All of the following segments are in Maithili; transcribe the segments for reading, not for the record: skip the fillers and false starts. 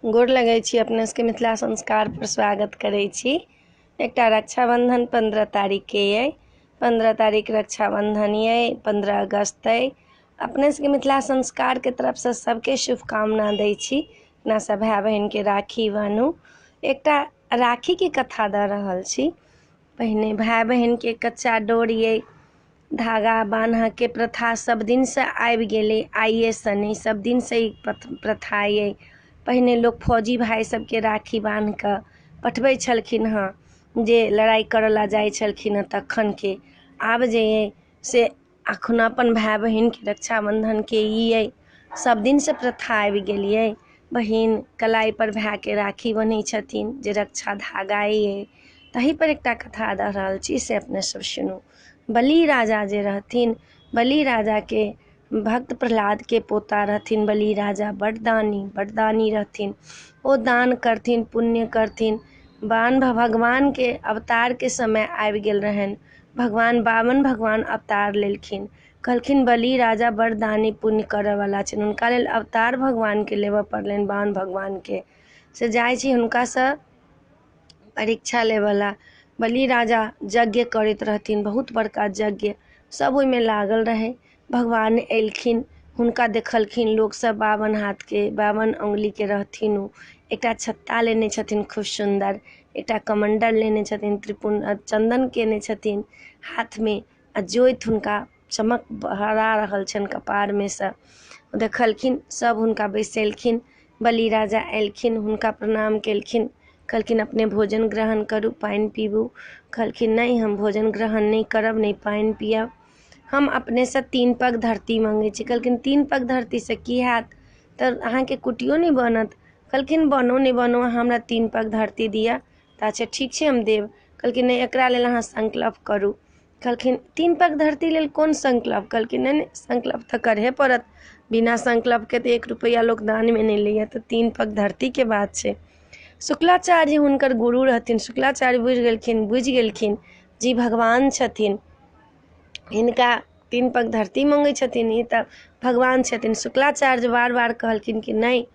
गोर लगै छी अपने सबके मिथिला संस्कार पर स्वागत करै छी। एकटा रक्षाबंधन 15 तारीखके अइ, 15 तारीख रक्षाबंधन अइ, 15 अगस्त अइ। अपने सबके मिथिला संस्कारके तरफसँ सबके शुभकामना दै छी। अपना सब भाय बहिनके राखी बान्हू। एकटा राखीके कथा दऽ रहल छी। पहिने भाय बहिनके कच्चा डोरी अइ, धागा बान्हऽके प्रथा सब दिनसँ आबि गेलै, आइएसँ नहि, सब दिनसँ ई प्रथा अइ। पहिने लोक फौजी भाय सबके राखी बान्हिकऽ पठबै छलखिन हँ, जे लड़ाइ करऽ लए जाइ छलखिन हँ तखनके। आब जे अइ से एखन अपन भाय बहिनके रक्षाबन्धनके ई अइ, सब दिनसँ प्रथा आबि गेल अइ। बहिन कलाइपर भायके राखी बन्है छथिन, जे रक्षा धागा अइ, तहीपर एकटा कथा दऽ रहल छी, से अपने सब सुनू। बलि राजा जे रहथिन, बलि राजाके भक्त प्रहलादके पोता रहथिन। बलि राजा बड्ड दानी, बड्ड दानी रहथिन। ओ दान करथिन, पुण्य करथिन। बान भगवानके अवतारके समय आबि गेल रहनि। भगवान बामन भगवान अवतार लेलखिन। कहलखिन बलि राजा बड़ दानी पुण्य करऽवला छनि, हुनका लेल अवतार भगवानके लेबऽ पड़लनि, बामन भगवानके। से जाइ छी हुनकासँ परीक्षा लेबऽ ला। बलि राजा यज्ञ करैत रहथिन, बहुत बड़का यज्ञ, सब ओहिमे लागल रहै। भगवान एलखिन, हुनका देखलखिन लोकसब, 52 हाथके 52 अङ्गुलीके रहथिन ओ। एकटा छत्ता लेने छथिन खूब सुन्दर, एकटा कमण्डल लेने छथिन, त्रिपुण चन्दन केने छथिन हाथमे, आ जोति हुनका चमक बहरा रहल छनि कपारमे सँ। देखलखिन, सब हुनका बैसेलखिन। बलि राजा एलखिन, हुनका प्रणाम केलखिन, कहलखिन अपने भोजन ग्रहण करू, पानि पीबू। कहलखिन नहि, हम भोजन ग्रहण नहि करब, नहि पानि पियब, हम अपनेसँ 3 पग धरती मङ्गै छी। कहलखिन 3 पग धरतीसँ की हैत, तऽ अहाँके कुटियो नहि बनत। कहलखिन बनो नहि बनो, अहाँ हमरा 3 पग धरती दिअ। तऽ अच्छा ठीक छै, हम देब। कहलखिन नहि, एकरा लेल अहाँ संकल्प करू। कहलखिन 3 पग धरती लेल कोन संकल्प? कहलखिन नहि नहि, संकल्प तऽ करहे पड़त, बिना संकल्पके तऽ 1 रुपैआ लोक दानमे नहि लैए, तऽ 3 पग धरतीके बात छै। शुक्लाचार्य हुनकर गुरु रहथिन। शुक्लाचार्य बुझि गेलखिन जी भगवान छथिन, हिनका 3 पग धरती मङ्गै छथिन, ई तऽ भगवान छथिन। शुक्लाचार्य बार बार कहलखिन कि नहि,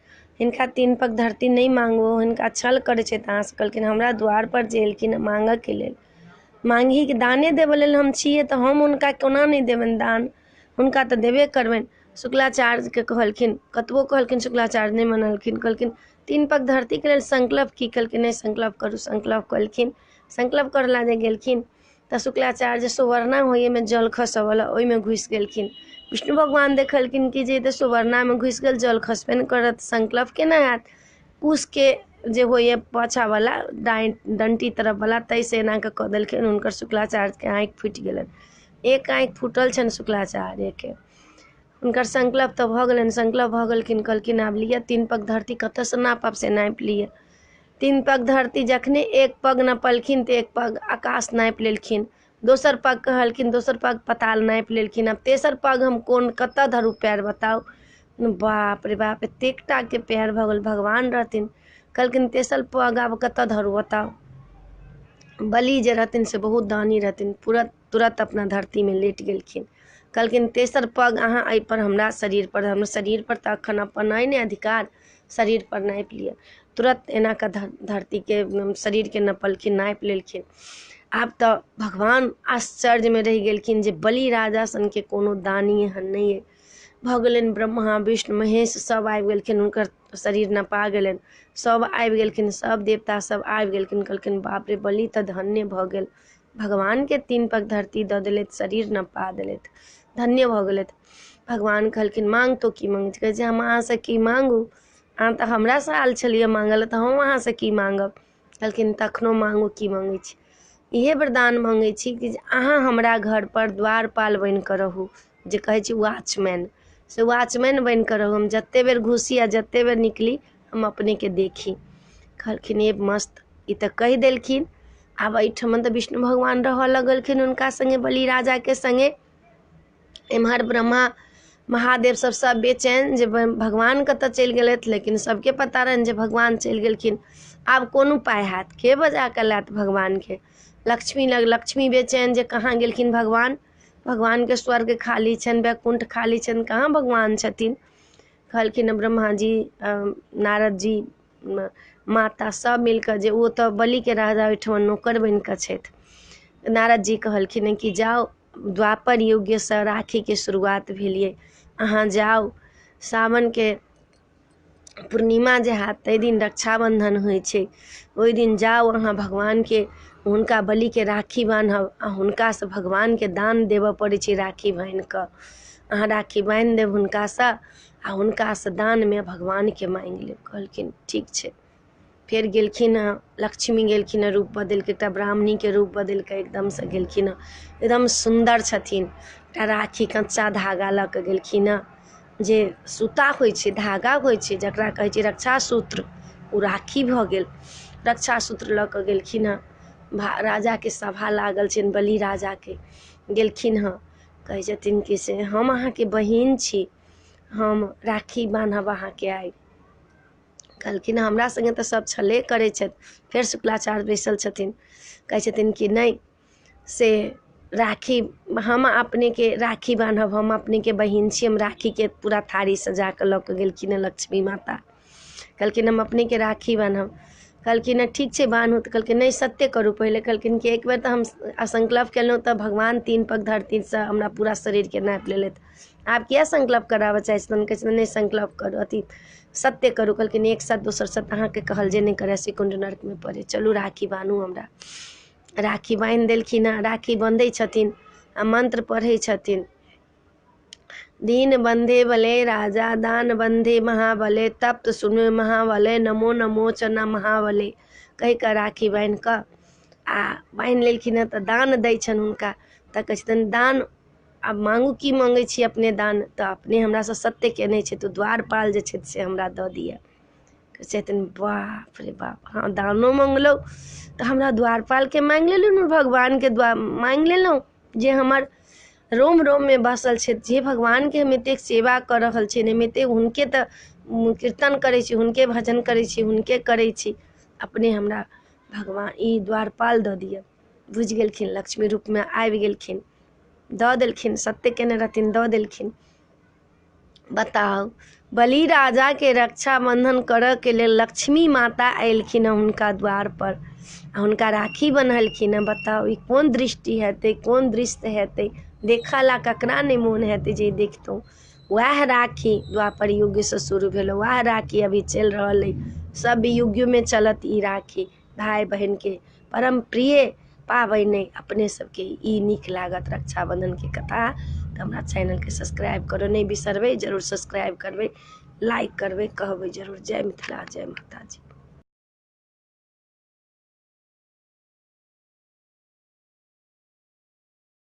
हिनका 3 पग धरती नहि मांगू, हिनका छल करै छथि अहाँसँ। कहलखिन हमरा द्वारपर जे एलखिन माँगऽके लेल, माँगहीके दाने देबऽ लेल हम छियै, तऽ हम हुनका कोना नहि देबनि दान, हुनका तऽ देबे करबनि। शुक्लाचार्यके कहलखिन, कतबो कहलखिन शुक्लाचार्य नहि मनलखिन। कहलखिन 3 पग धरतीके लेल संकल्प की? कहलखिन नहि, संकल्प करू। संकल्प कलखिन। संकल्प करऽ लए जे गेलखिन तऽ शुक्लाचार्य सुवर्णा होइमे जल खसऽवला, ओहिमे घुसि गेलखिन। विष्णु भगवान देखलखिन कि जे तऽ सुवर्णामे घुसि गेल, जल खसबे नहि करत, संकल्प केना हैत? कुशके जे होइए पाछावला डंटी तरफवला, ताहिसँ एना कऽ कऽ देलखिन। हुनकर शुक्लाचार्यके आँखि फूटि गेलनि, एक आँखि फूटल छनि शुक्लाचार्यके। हुनकर संकल्प तऽ भऽ गेलनि, संकल्प भऽ गेलखिन। कहलखिन आब लिअ 3 पग धरती, कतऽसँ नापब से नापि लिअ। 3 पग धरती जखने 1 पग नपलखिन तऽ 1 पग आकाश नापि लेलखिन, दोसर पग कहलखिन, दोसर पग पताल नापि लेलखिन। आब तेसर पग हम कोन कतऽ धरू पैर बताउ? बाप रे बाप, एतेक टाके पैर भऽ गेल, भगवान रहथिन। कहलखिन तेसर पग आब कतऽ धरू बताउ? बलि जे रहथिन से बहुत दानी रहथिन, पूरा तुरन्त अपना धरतीमे लेट गेलखिन। कहलखिन तेसर पग अहाँ एहिपर हमरा शरीरपर, हमरा शरीरपर तऽ एखन अपन अइ ने अधिकार, शरीरपर नापि लिअ। तुरन्त एना कऽ धरतीके शरीरके नपलखिन, नापि लेलखिन। आब तऽ भगवान आश्चर्यमे रहि गेलखिन जे बलि राजा सनके कोनो दानी एहन नहि अइ। भऽ गेलनि ब्रह्मा विष्णु महेश सब आबि गेलखिन, हुनकर शरीर नपा गेलनि, सब आबि गेलखिन, सब देवता सब आबि गेलखिन। कहलखिन बाप रे, बलि तऽ धन्य भऽ गेल, भगवानके 3 पग धरती दऽ देलथि, शरीर नपा देलथि, धन्य भऽ गेलथि। भगवान कहलखिन मांग तो की मांगै छी? कहै छै हम अहाँसँ की मांगू, अहाँ तऽ हमरासँ आयल छलियै मांगऽ लए, तऽ हम अहाँसँ की मांगब? कहलखिन तखनो मांगू, की मांगै छी? इहे वरदान मांगै छी कि अहाँ हमरा घरपर द्वारपाल बनिकऽ रहू, जे कहै छी वॉचमैन, से वॉचमैन बनिकऽ रहू, हम जते बेर घुसी आ जते बेर निकली हम अपनेके देखी। कहलखिन ए मस्त, ई तऽ कहि देलखिन। आब एहिठमन तऽ विष्णु भगवान रहऽ लगलखिन हुनका सङ्गे, बलि राजाके सङ्गे। एम्हर ब्रह्मा महादेव सब सब बेचैन जे भगवान कतऽ चलि गेलथि, लेकिन सबके पता रहनि जे भगवान चलि गेलखिन। आब कोन उपाय हैत, के बजा कऽ लायत भगवानके? लक्ष्मी लग लक्ष्मी बेचैन जे कहाँ गेलखिन भगवान, भगवानके स्वर्ग खाली छनि, वैकुण्ठ खाली छनि, कहाँ भगवान छथिन? कहलखिन ब्रह्मा जी, नारद जी, माता सब मिलकऽ जे ओ तऽ बलिके राजा ओहिठमा नौकर बनिकऽ छथि। नारद जी कहलखिन कि जाउ, द्वापर युगसँ राखीके शुरुआत भेलियै, अहाँ जाउ, सावनके पूर्णिमा जे हैत ताहि दिन रक्षाबन्धन होइ छै, ओहि दिन जाउ अहाँ भगवानके हुनका बलिके राखी बान्हब आ हुनकासँ भगवानके दान देबऽ पड़ै छै राखी बान्हिकऽ। अहाँ राखी बान्हि देब हुनकासँ आ हुनकासँ दानमे भगवानके माँगि लेब। कहलखिन ठीक छै। फेर गेलखिन हँ, लक्ष्मी गेलखिन हँ रूप बदलि कऽ, एकटा ब्राह्मणीके रूप बदलि कऽ एकदमसँ गेलखिन हँ, एकदम सुन्दर छथिन। एकटा राखी कच्चा धागा लऽ कऽ गेलखिन हँ, जे सूता होइ छै, धागा होइ छै, जकरा कहै छै रक्षा सूत्र, ओ राखी भऽ गेल। रक्षा सूत्र लऽ कऽ गेलखिन हँ। राजाके सभा लागल छनि, बलि राजाके गेलखिन हँ। कहै छथिन कि से हम अहाँके बहिन छी, हम राखी बान्हब अहाँके आइ। कहलखिन हमरा सङ्गे तऽ सब छले करै छथि। फेर शुक्लाचार्य बैसल छथिन, कहै छथिन कि नहि से राखी हम अपनेके राखी बान्हब, हम अपनेके बहिन छी, हम राखीके पूरा थारी सजा कऽ लऽ कऽ गेलखिन हँ लक्ष्मी माता। कहलखिन हम अपनेके राखी बान्हब। कहलखिन हँ ठीक छै बान्हू। तऽ कहलखिन नहि सत्य करू पहिले। कहलखिन कि एक बेर तऽ हम असंकल्प केलहुँ तऽ भगवान 3 पग धरतीसँ हमरा पूरा शरीरके नापि लेलथि, आब किया संकल्प कराबऽ चाहै छथिन? कहै छथिन नहि संकल्प करू, अथी सत्य करू। कहलखिन एक सत्य दोसर सत्य अहाँके कहल जे नहि करय से कुण्ड नर्कमे पड़े, चलू राखी बान्हू हमरा। राखी बान्हि देलखिन हँ। राखी बन्धै छथिन आ मन्त्र पढ़ै छथिन, दीन बन्धे बले राजा दान बन्धे महाबले तप्त सुने महाबले नमो नमो च न महाबले कहि कऽ राखी बान्हि कऽ आ बान्हि लेलखिन हँ। तऽ दान दै छनि हुनका। तऽ कहै छथिन दान आब माँगू, की माँगै छी अपने दान? तऽ अपने हमरासँ सत्य केने छै तऽ द्वारपाल जे छथि से हमरा दऽ दिअ। कहै छथिन बाप रे बाप, हँ दानो मङ्गलहुँ तऽ हमरा द्वारपालके माँगि लेलहुँ ने, भगवानके द्वार माँगि लेलहुँ जे हमर रोम रोममे बसल छथि, जे भगवानके हम एतेक सेवा कऽ रहल छियनि, हम एतेक हुनके तऽ कीर्तन करै छी, हुनके भजन करै छी, हुनके करै छी, अपने हमरा भगवान ई द्वारपाल दऽ दिअ। बुझि गेलखिन, लक्ष्मी रूपमे आबि गेलखिन, दऽ देलखिन, सत्य केने रहथिन, दऽ देलखिन। बताउ, बलि राजाके रक्षाबन्धन करऽके लेल लक्ष्मी माता अयलखिन हँ हुनका द्वारपर आ हुनका राखी बन्हलखिन हँ। बताउ ई कोन दृष्टि हेतै, कोन दृश्य हेतै, देखऽ ला ककरा नहि मोन हेतै जे देखतहुँ। वएह राखी द्वापर युगसँ शुरू भेल, वएह राखी अभी चलि रहल अइ, सब युगमे चलत ई राखी। भाय बहिनके परम प्रिय पाबनि अइ, अपने सबके ई नीक लागत रक्षाबन्धनके कथा। तऽ हमरा चैनलके सब्सक्राइब करऽ नहि बिसरबै, जरूर सब्सक्राइब करबै, लाइक करबै, कहबै जरूर। जय मिथिला, जय माताजी।